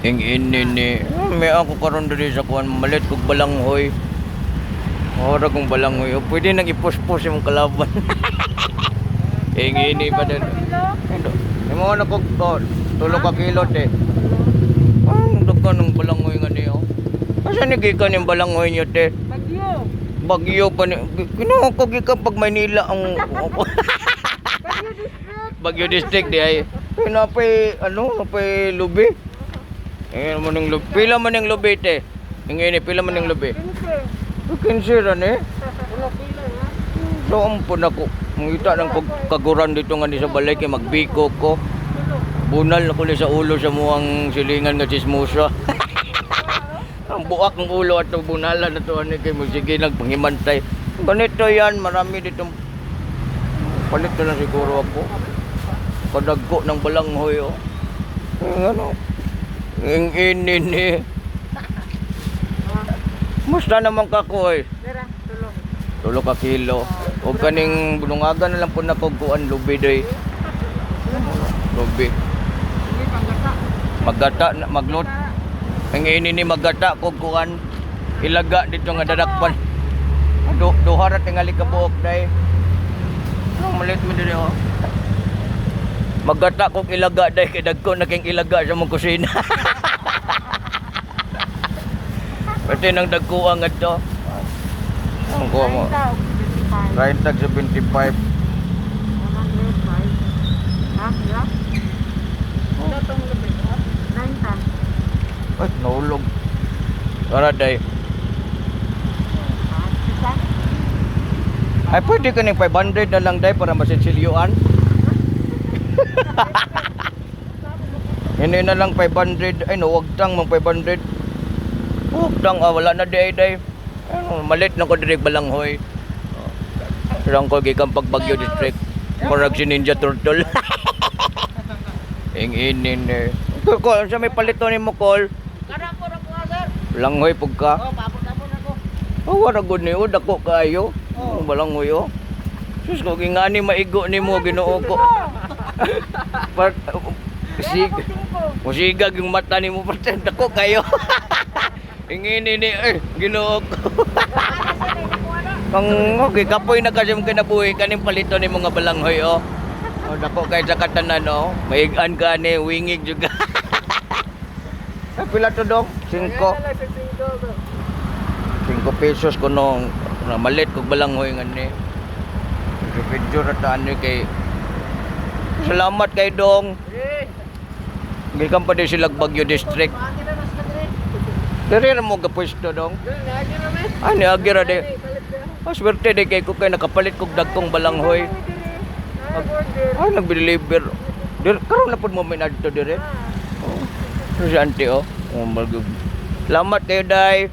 Ing ini ni. May ako karon diri sa kuan, malit kog balanghoy. Ora kong balanghoy. O, pwede nang ipuspos imong kalaban. Ing ini pa din. Endo. Imo na kog oh, 3 ka kilo te. Ang dagkan ng balanghoy nga niyo. Asa ni gikan yung balanghoy niyo, te? Bagyo. Bagyo pa ni. Kinuha ko gikan pag Maynila ang Bagyo District. Bagyo District di ay. Pinapay ano, napay lubi. Eh mo ning lubi. Pila man ning lubi, te? Ing ini pila man ning lubi? 15. 15 ra ni. Wala pila ha. So ampun ako. Mangita ng kaguran dito nga ni sa balay kay magbiko ko. Bunal na ko ni sa ulo sa muang silingan nga chismosa. Ang buak ng ulo at bunalan na to ani kay magsige nagpangimantay. Ganito yan, marami dito. Palit na lang siguro ako. Kadagko ng balanghoy oh. Ang ano? Ang ini ni. Musta naman ka ko eh? Dera, tulog. 3 ka kilo. O kaning bunungagan na lang po na kuan lubi day. Lubi. Sige, panggata. Maggata na maglot. Ang ini ni maggata kog kuan ilaga dito nga dadakpan. Duha ra tingali ka buok day. Ang malit mo diri oh. Maggata kog ilaga day kay dagko na king ilaga sa mong kusina. Pati nang dagkuang ngadto. Ang kuha mo. 30, 30 75. 75. 105. Ha? Ya? Datong lubi, ha? 90. Ay, nahulog. Tara, day. Ha? Isa? Ay, pwede ka ng 500 na lang, day, para masinsilyuan. Hindi na lang 500. Ay, no, wag tang, mang 500. Wag tang, ah, wala na day, day. Ano, malit na ko direk balanghoy. Lang ko gikan pag Baguio District. Murag si Ninja Turtle. Ing inin eh. Ko, sa may palito ni mo, Kol. Kada ko ra ko, sir. Langhoy pug ka. Oh, paabot-abot ako. Oh, wala gud ni dako kaayo. Oh, balanghoy oh. Sus ko gingani maigo nimo Ginoo ko. Part sig musigag yung mata nimo parte dako kayo. Ingini ni eh Ginoo ko. Kang okay kapoy na kasi mong kinabuhi kaning palito ni mga balanghoy oh. Oh, dako kay sa katanan oh. Maigan ka ni wingig juga. Ay, pila to dong? 5. 5 pesos ko nung na malit kog balanghoy ngani. Video ra ta ani kay Salamat kay Dong. Gikan pa din sila Baguio District. Diri ra mo gapwesto dong. Ah, niagi ra di. Ah, swerte di kay ko kay nakapalit kog dagkong balanghoy. Ah, nag-deliver. Dir karon na pud mo may adto dire. Oh. Si auntie oh. Oh, malgug. Salamat kayo, day.